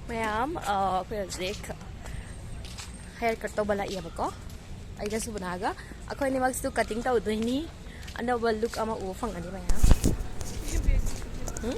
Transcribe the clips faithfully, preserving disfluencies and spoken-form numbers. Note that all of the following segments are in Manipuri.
ꯃꯌꯥꯝ, ꯑ, ꯑꯩꯈꯣꯏ ꯍꯧꯖꯤꯛ ꯍꯦꯌꯔ ꯀꯠ ꯇꯧꯕ ꯂꯥꯛꯏꯌꯦꯕꯀꯣ, ꯑꯩꯒ ꯁꯨꯕꯅꯥꯒ꯫ ꯑꯩꯈꯣꯏ ꯑꯅꯤꯃꯛꯁꯨ ꯀꯠꯇꯤꯡ ꯇꯧꯗꯣꯏꯅꯤ꯫ ꯑꯅꯧꯕ ꯂꯨꯛ ꯑꯃ ꯎꯕ ꯐꯪꯒꯅꯤ ꯃꯌꯥꯝ꯫ ꯎꯝ?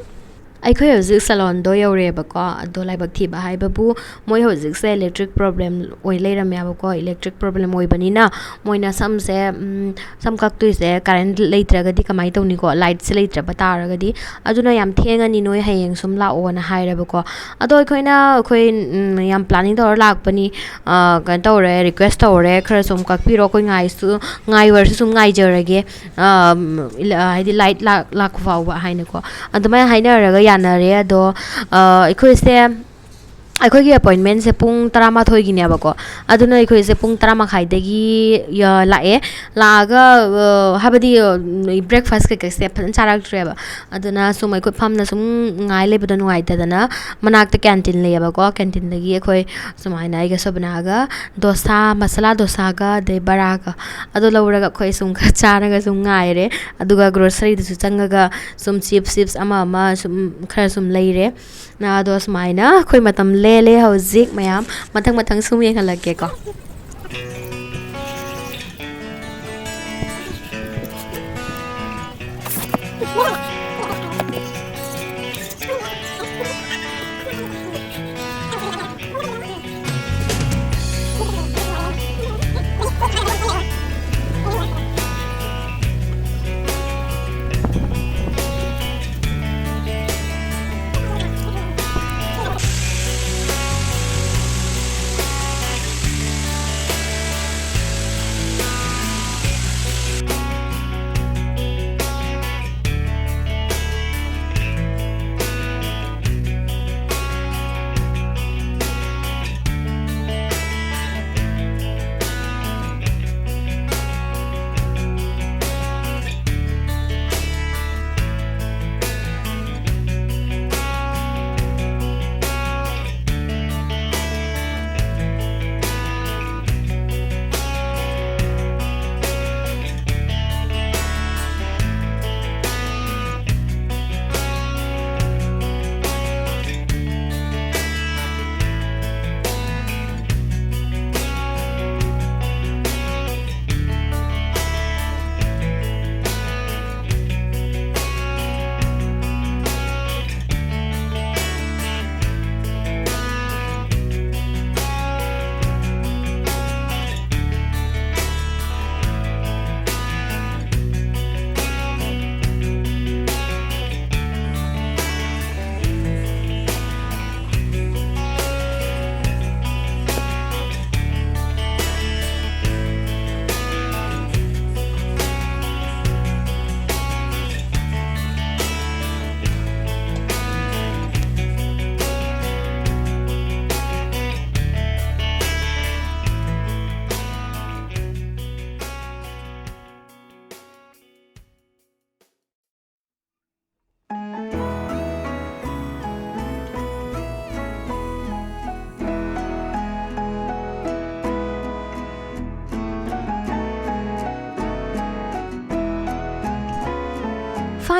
ꯑꯩꯈꯣꯏ ꯍꯧꯖꯤꯛ ꯁꯦꯂꯣꯟꯗꯣ ꯌꯧꯔꯦꯕꯀꯣ꯫ ꯑꯗꯣ ꯂꯥꯏꯕꯛ ꯊꯤꯕ ꯍꯥꯏꯕꯕꯨ, ꯃꯣꯏ ꯍꯧꯖꯤꯛꯁꯦ ꯏꯂꯦꯛꯇ꯭ꯔꯤꯛ ꯄ꯭ꯔꯣꯕ꯭ꯂꯦꯝ ꯑꯣꯏ ꯂꯩꯔꯝꯃꯦꯕꯀꯣ꯫ ꯏꯂꯦꯛꯇ꯭ꯔꯤꯛ ꯄ꯭ꯔꯣꯕ꯭ꯂꯦꯝ ꯑꯣꯏꯕꯅꯤꯅ ꯃꯣꯏꯅ ꯁꯝꯁꯦ, ꯎꯝ, ꯁꯝ ꯀꯛꯇꯣꯏꯁꯦ ꯀꯔꯦꯟ ꯂꯩꯇ꯭ꯔꯒꯗꯤ ꯀꯃꯥꯏꯅ ꯇꯧꯅꯤꯀꯣ? ꯂꯥꯏꯠꯁꯦ ꯂꯩꯇ꯭ꯔꯕ ꯇꯥꯔꯒꯗꯤ꯫ ꯑꯗꯨꯅ ꯌꯥꯝ ꯊꯦꯡꯉꯅꯤ, ꯅꯣꯏ ꯍꯌꯦꯡ ꯁꯨꯝ ꯂꯥꯛꯑꯣꯅ ꯍꯥꯏꯔꯦꯕꯀꯣ꯫ ꯑꯗꯣ ꯑꯩꯈꯣꯏꯅ, ꯑꯩꯈꯣꯏ, ꯎꯝ, ꯌꯥꯝ ꯄ꯭ꯂꯥꯅꯤꯡ ꯇꯧꯔ ꯂꯥꯛꯄꯅꯤ꯫ ꯑ, ꯀꯩꯅꯣ ꯇꯧꯔꯦ, ꯔꯤꯀ꯭ꯋꯦꯁ ꯇꯧꯔꯦ, ꯈꯔ ꯁꯨꯝ ꯀꯛꯄꯤꯔꯣ, ꯑꯩꯈꯣꯏ ꯉꯥꯏꯁꯨ, ꯉꯥꯏꯕꯁꯨ ꯁꯨꯝ ꯉꯥꯏꯖꯔꯒꯦ꯫ ꯑ, ꯎꯝ, ꯏꯂ-, ꯍꯥꯏꯗꯤ ꯂꯥꯏꯠ ꯂꯥꯛ-, ꯂꯥꯛꯄ ꯐꯥꯎꯕ ꯍꯥꯏꯅꯀꯣ꯫ ꯑꯗꯨꯃꯥꯏꯅ ꯍꯥꯏꯅꯔꯒ ꯌꯥꯅꯔꯦ꯫ ꯑꯗꯣ, ꯑ, ꯑꯩꯈꯣꯏꯁꯦ, ꯑꯩꯈꯣꯏꯒꯤ ꯑꯦꯄꯣꯏꯟꯃꯦꯟꯁꯦ ꯄꯨꯡ ꯇꯔꯥꯃꯥꯊꯣꯏꯒꯤꯅꯦꯕꯀꯣ꯫ ꯑꯗꯨꯅ ꯑꯩꯈꯣꯏꯁꯦ ꯄꯨꯡ ꯇꯔꯥ ꯃꯈꯥꯏꯗꯒꯤ, ꯑ, ꯂꯥꯛꯑꯦ꯫ ꯂꯥꯛꯑꯒ, ꯑ, ꯍꯥꯏꯕꯗꯤ, ꯑ, ꯕ꯭ꯔꯦꯛꯐꯥꯁ ꯀꯩꯀꯩꯁꯦ ꯐꯖꯅ ꯆꯥꯔꯛꯇ꯭ꯔꯦꯕ꯫ ꯑꯗꯨꯅ ꯁꯨꯝ ꯑꯩꯈꯣꯏ ꯐꯝꯅ ꯁꯨꯝ ꯉꯥꯏ ꯂꯩꯕꯗꯣ ꯅꯨꯡꯉꯥꯏꯇꯗꯅ, ꯃꯅꯥꯛꯇ ꯀꯦꯟꯇꯤꯟ ꯂꯩꯌꯦꯕꯀꯣ꯫ ꯀꯦꯟꯇꯤꯟꯗꯒꯤ ꯑꯩꯈꯣꯏ ꯁꯨꯃꯥꯏꯅ ꯑꯩꯒ ꯁꯣꯕꯅꯥꯒ ꯗꯣꯁꯥ, ꯃꯁꯥꯂꯥ ꯗꯣꯁꯥꯒ ꯑꯗꯩ ꯕꯔꯥꯒ ꯑꯗꯣ ꯂꯧꯔꯒ ꯑꯩꯈꯣꯏ ꯁꯨꯝ ꯈꯔ ꯆꯥꯔꯒ ꯁꯨꯝ ꯉꯥꯏꯔꯦ꯫ ꯑꯗꯨꯒ ꯒ꯭ꯔꯣꯁꯔꯤꯗꯁꯨ ꯆꯪꯉꯒ ꯁꯨꯝ ꯆꯤꯞꯁ, ꯆꯤꯞꯁ ꯑꯃ ꯑꯃ ꯁꯨꯝ ꯈꯔ ꯁꯨꯝ ꯂꯩꯔꯦ꯫ ꯑꯗꯣ ꯁꯨꯃꯥꯏꯅ ꯑꯩꯈꯣꯏ ꯃꯇꯝ ꯂꯦꯜꯂꯦ ꯍꯧꯖꯤꯛ ꯃꯌꯥꯝ꯫ ꯃꯊꯪ ꯃꯊꯪ ꯁꯨꯝ ꯌꯦꯡꯍꯜꯂꯛꯀꯦꯀꯣ꯫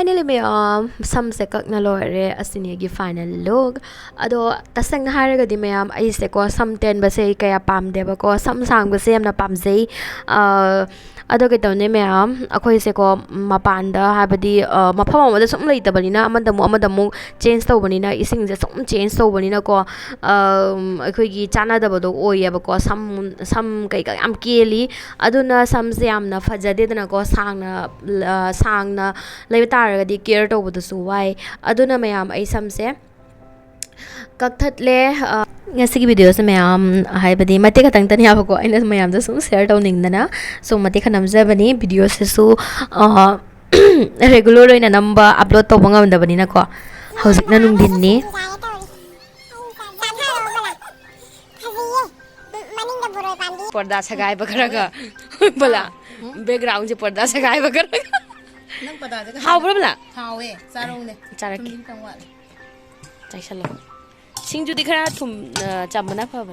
Finally ꯃꯌꯥꯝ, ꯁꯝꯁꯦ ꯀꯛꯅ ꯂꯣꯏꯔꯦ꯫ ꯑꯁꯤꯅꯤ ꯑꯩꯒꯤ final look꯫ ꯑꯗꯣ ꯇꯁꯦꯡꯅ ꯍꯥꯏꯔꯒꯗꯤ ꯃꯌꯥꯝ, ꯑꯩꯁꯦꯀꯣ ꯁꯝ ꯇꯦꯟꯕꯁꯦ ꯑꯩ ꯀꯌꯥ ꯄꯥꯝꯗꯦꯕꯀꯣ, ꯁꯝ ꯁꯥꯡꯕꯁꯦ ꯌꯥꯝꯅ ꯄꯥꯝꯖꯩ꯫ ꯑꯥ, ꯑꯗꯣ ꯀꯩꯗꯧꯅꯤ ꯃꯌꯥꯝ, ꯑꯩꯈꯣꯏꯁꯦꯀꯣ ꯃꯄꯥꯟꯗ, ꯍꯥꯏꯕꯗꯤ, ꯑꯥ, ꯃꯐꯝ ꯑꯃꯗ ꯁꯨꯝ ꯂꯩꯇꯕꯅꯤꯅ, ꯑꯃꯗ ꯑꯃꯨꯛ ꯑꯃꯗ ꯑꯃꯨꯛ change ꯇꯧꯕꯅꯤꯅ, ꯏꯁꯤꯡꯁꯦ ꯁꯨꯝ change ꯇꯧꯕꯅꯤꯅꯀꯣ, ꯑꯥ, ꯑꯩꯈꯣꯏꯒꯤ ꯆꯥꯟꯅꯗꯕꯗꯣ ꯑꯣꯏꯌꯦꯕꯀꯣ꯫ ꯁꯝ ꯁꯝ ꯀꯩꯀꯥ ꯌꯥꯝ ꯀꯦꯜꯂꯤ꯫ ꯑꯗꯨꯅ ꯁꯝꯁꯦ ꯌꯥꯝꯅ ꯐꯖꯗꯦꯗꯅꯀꯣ, ꯁꯥꯡꯅ, ꯑꯥ, ꯁꯥꯡꯅ ꯂꯩꯕ ꯇꯥꯔꯒꯗꯤ care ꯇꯧꯕꯗꯁꯨ ꯋꯥꯏ꯫ ꯑꯗꯨꯅ ꯃꯌꯥꯝ, ꯑꯩ ꯁꯝꯁꯦ ꯀꯛꯊꯠꯂꯦ꯫ ꯑꯥ, ꯉꯁꯤꯒꯤ videoꯁꯦ ꯃꯌꯥꯝ, ꯍꯥꯏꯕꯗꯤ ꯃꯇꯦꯛ ꯈꯛꯇꯪꯇꯅꯦꯕꯀꯣ, ꯑꯩꯅ ꯃꯌꯥꯝꯗ ꯁꯨꯝ share ꯇꯧꯅꯤꯡꯗꯅ ꯁꯨꯝ ꯃꯇꯦꯛ ꯈꯔ ꯅꯝꯖꯕꯅꯤ꯫ Videoꯁꯤꯁꯨ, ꯑꯥ, regular ꯑꯣꯏꯅ ꯅꯝꯕ, upload ꯇꯧꯕ ꯉꯝꯗꯕꯅꯤꯅꯀꯣ꯫ ꯍꯧꯖꯤꯛꯅ ꯅꯨꯡꯊꯤꯟꯅꯤ꯫ ꯄꯔꯗꯥ ꯁꯒꯥꯏꯕ ꯈꯔꯒ꯫ ꯕꯂꯥ, backgroundꯁꯦ ꯄꯔꯗꯥ ꯁꯒꯥꯏꯕ ꯈꯔꯒ꯫ ꯅꯪ ꯄꯔꯗꯥꯁꯦ ꯀꯅꯥ ꯍꯥꯎꯕ꯭ꯔꯣ ꯕꯂꯥ? ꯍꯥꯎꯋꯦ, ꯆꯥꯔꯧꯅꯦ꯫ ꯆꯥꯔꯛꯀꯦ꯫ ꯊꯨꯝꯗꯤ ꯈꯤꯇꯪ ꯋꯥꯠꯂꯦ꯫ ꯆꯥꯏꯁꯜꯂꯣ꯫ ꯁꯤꯡꯖꯨꯗꯤ ꯈꯔ ꯊꯨꯝ, ꯑ, ꯆꯝꯕꯅ ꯐꯕ꯫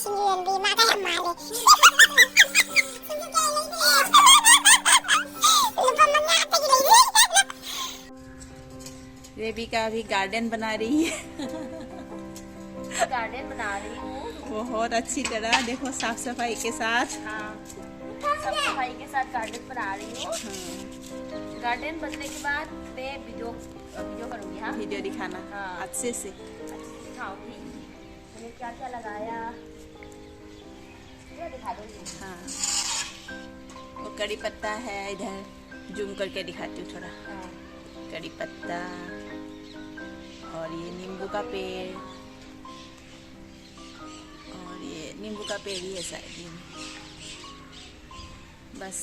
ꯁꯤꯡꯖꯨ ꯌꯣꯟꯕꯤ ꯏꯃꯥꯒ ꯌꯥꯝ ꯃꯥꯜꯂꯦ꯫ ꯁꯤꯡꯖꯨ ꯀꯌꯥ ꯂꯩꯒꯦ? ꯂꯨꯄꯥ ꯃꯉꯥ ꯈꯛꯇꯒꯤ ꯂꯩꯔꯦ꯫ रेबिका अभी garden बना रही है। Garden बना रही हूँ। बहुत अच्छी तरह, देखो, साफ सफाई के साथ। हाँ, साफ सफाई के साथ garden बना रही हूँ। हाँ। Garden बनने के बाद मैं video, video करूँगी, हाँ? Video दिखाना। हाँ। अच्छे से। अच्छे से दिखाऊंगी। मैंने क्या क्या लगाया, पूरा दिखा दूंगी। हाँ, वो कड़ी पत्ता है इधर, zoom करके दिखाती हूँ थोड़ा। हाँ। कड़ी पत्ता, और ये नींबू का पेड़, और ये नींबू का पेड़ ही है शायद ये। बस,